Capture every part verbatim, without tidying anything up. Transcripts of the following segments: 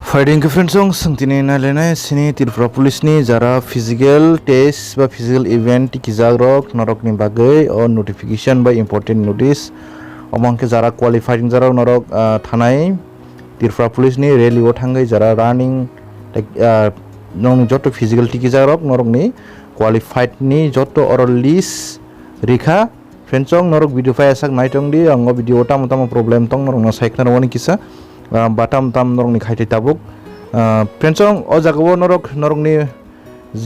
Phaidi hwnkhe friends, chwng tini nailainai sini Tripura Police ni jara physical test ba physical event tikijak rok norok ni bagwi o notification ba important notice. Omo hwnkhe jara qualified wngjakrok norok, ah, thanai Tripura Police ni rally o thangwi jara running, like, ah, nong joto physical tikijak rok norok ni qualified ni joto oro list rikha. Friends, chwng norok video phai asak nai tong di, ang o video o tamo tamo problem tong norok no sai khna rwani kisa, ah, ba tam tam norok ni khaithai tabuk. Ah, friends, chwng o jaga o norok, norok ni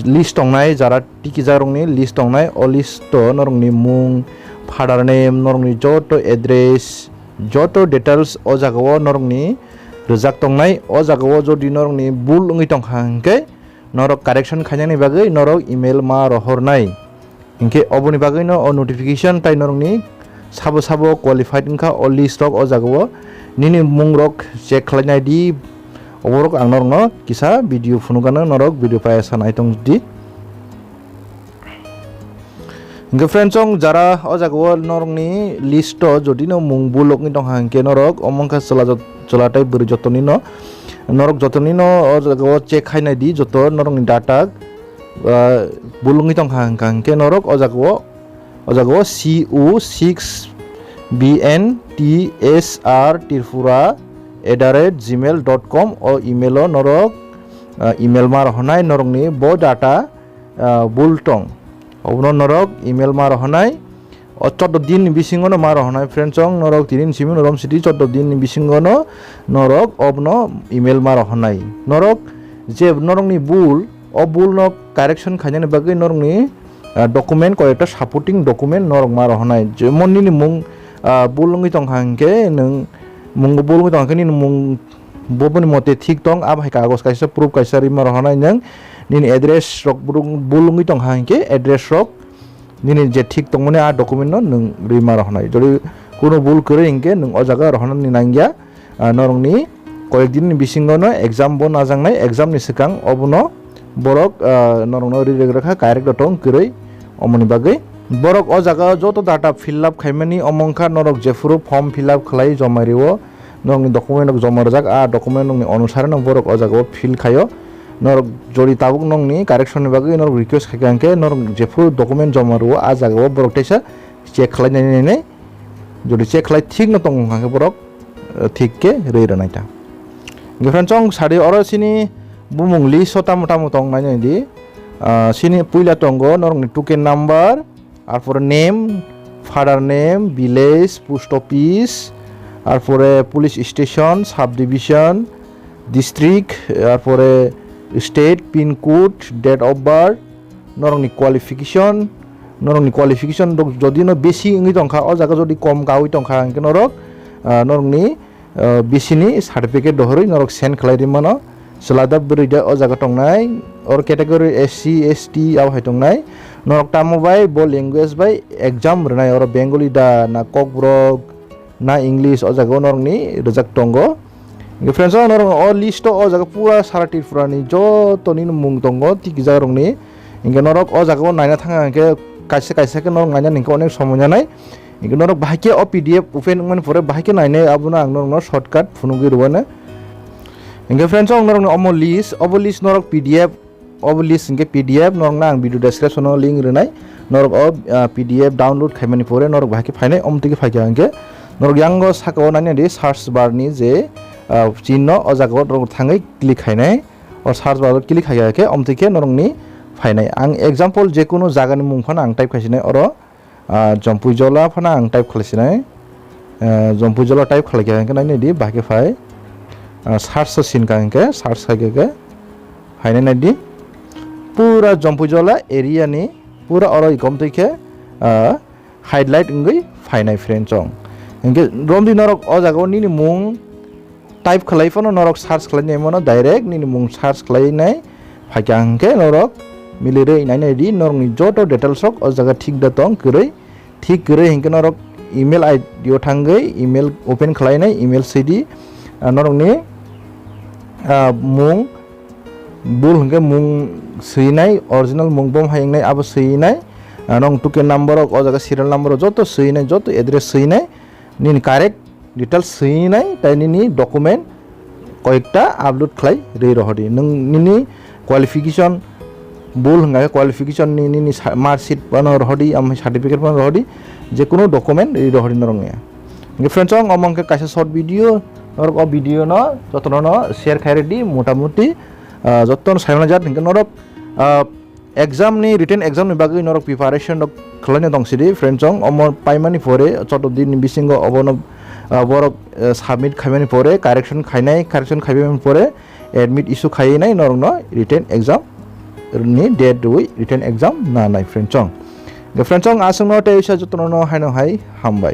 list tongnai, jara tikijak rok ni list tongnai, o list o norok ni mung, father name, norok ni joto address, joto details o jaga o norok ni rwjak tongnai. O jaga o jodi norok ni bul wngwi tongkha hwnkhe norok correction khainani bagwi norok email ma rohornai. Hinkhe oboni bagwino o notification tai norokni sabo sabo qualified wngkha o list rok o jagao nini mung rok check khlainai di. Oborok ang norokno kisa video phunukgano norok video paisa nai tong di. Hinkhe friends, chwng jara o jagao norokni list o jodino mung bulokni tongkha hinkhe norok omo wngkha chwla jot-, chwla tei bwrwi jotonino norok jotonino o jagao check khainai di joto norokni data ah, bul wngwi tongkha hwnkha hwnkhe norok o jagao, o jagao C U six B N T S R Tripura at the rate gmail dot com o email o norok, ah, email ma rohornai norokni bo data, ah, bul tong. Obono norok email ma rohornai. O chordo din ni bisingo no ma rohornai friends, chwng norok tini ni simi no rom sidi chordo din ni bisingo no norok obono email ma rohornai. Norok je norokni bul, o bul no correction khainani bagwi norokni, ah, document, koyekta supporting document norok ma rohornai. Jemon nini mung, ah, bul wngwi tongkha hwnkhe nwng mung bul wngwi tongkha hwnkhe nini mung bo boni mote thik tong, abo hai kagoj kaisa proof kaisa rima rohornai nwng. Nini address rok bul wngwi tongkha hwnkhe address rok nini je thik tongmani a document no nwng rima rohornai. Jodi kuno bul kwrwi hinkhe nwng o jaga rohornani nangya. Ah, norokni koyek din ni bisingo no exam bo najaknai, exam ni swkang obono borok, ah, norokno ri rwkha correct tong kwrwi omoni bagwi. Borok o jaga joto data fill up khaimani omo wngkha norok jephuru form fill up khlai joma rio. Norokni document rok joma rwjak, a document rokni onusare no borok o jaga o fill khaio. Norok jodi tabuk nokni correction ni bagwi norok request khaikha hwnkhe norok jephuru document joma rwo a jaga o borok teisa check khlai nai nai nai. Jodi check khlai thik no tong hwnkha hwnkhe borok, eh, thik khe rwi rwnai ta. Hwnkhe friends, chwng sadi oro sini bumung list o tamo tamo tong nai nai di. Ah, sini puila tongo norokni token number, arpore name, father name, village, post office, arpore police station, subdivision, district, arpore state, pin code, date of birth, norokni qualification, norokni qualification rok jodi no besi wngwi tongkha, o jaga jodi kom kawi tongkha, hwnkhe norok, ah, norokni ah, bisini certificate dohorwi norok send khlai ri mano. Chwla da bwrwi da o jaga tongnai, or category S C, S T abo hai tongnai. Norok tamo bai bo language bai exam rwnai, oro Bengali da na Kokborok na English o jaga o norokni rwjak tongo. Hwnkhe friends, o norok o list o o jaga pura sara Tripura ni joto nini mung tongo tikijak rokni. Hwnkhe norok o jaga o naina thangkha hwnkhe kaisa kaisa khe norok naina hwnkhe onek somoi nanai. Hwnkhe norok bahai khe o P D F open wngmani pore bahai khe nainai, abono ang norokno shortcut phunugwi rwano. Hwnkhe friends, ang norokno omo list, obo list norok P D F, obo list hwnkhe P D F norokno ang video description o link rwnai. Norok o, ah, P D F download khaimani pore norok bahai khe phainai, omtwi khe phaikha hwnkhe norok yango saka o naina di search bar ni je, ah, chinno, o jaga o norok thangwi click khainai. O search bar o click khaikha khe omtwi khe norokni phainai. Ang example je kunu jagani mung phano ang type khaisinai oro. Ah, Jompui Jola phano ang type khlai sinai. Ah, Jompui Jola type khlai kha hwnkhe nai nai di, bahai khe phai. Ah, search o sin kha hwnkhe, search khai khe, khe phainai nai di. Pura Jompui Jola area ni pura oro ikom twi khe, ah, highlight wngwi phainai friend chong. Hwnkhe romdi norok o jaga o nini mung type khlai phano norok search khlai nai mano, direct nini mung search khlai nai phaikha hwnkhe norok milirwi nai nai di, norokni joto details rok o jaga thik da tong kwrwi, thik kwrwi hwnkhe norok email I D o thangwi email open khlai nai, email swi di, ah, norokni, ah, mung bul hwnkhe mung swi nai, original mung bom hai wngnai abo swi nai, ah, norok token number rok o jaga serial number rok joto swi nai, joto address swi nai, nini correct details swi nai, tai nini document koyekta upload khlai ri rohordi. Nwng nini qualification bul hwnga khe qualification ni nini sa-, mark sheet phano rohordi, amhai certificate phano rohordi, je kunu document ri rohordi norok niya. Hwnkhe friends, ang omo hwnkhe kaisa short video, norok o video no jotono no share khai rwdi, motamuti, ah, jotono saimana jat hwnkhe norok, ah, exam ni, written exam ni bagwi norok preparation rok khwlaina tong sidi, friends, ang omo paimani pore chotto din ni bisingo obono, ah, borok, eh, submit khaimani pore correction khainai, correction khaimani pore admit issue khainai norokno written exam ni date rwi written exam nanai, friends, ang. Friends, ang aswkno tei uisa jotono no haino hai hambai.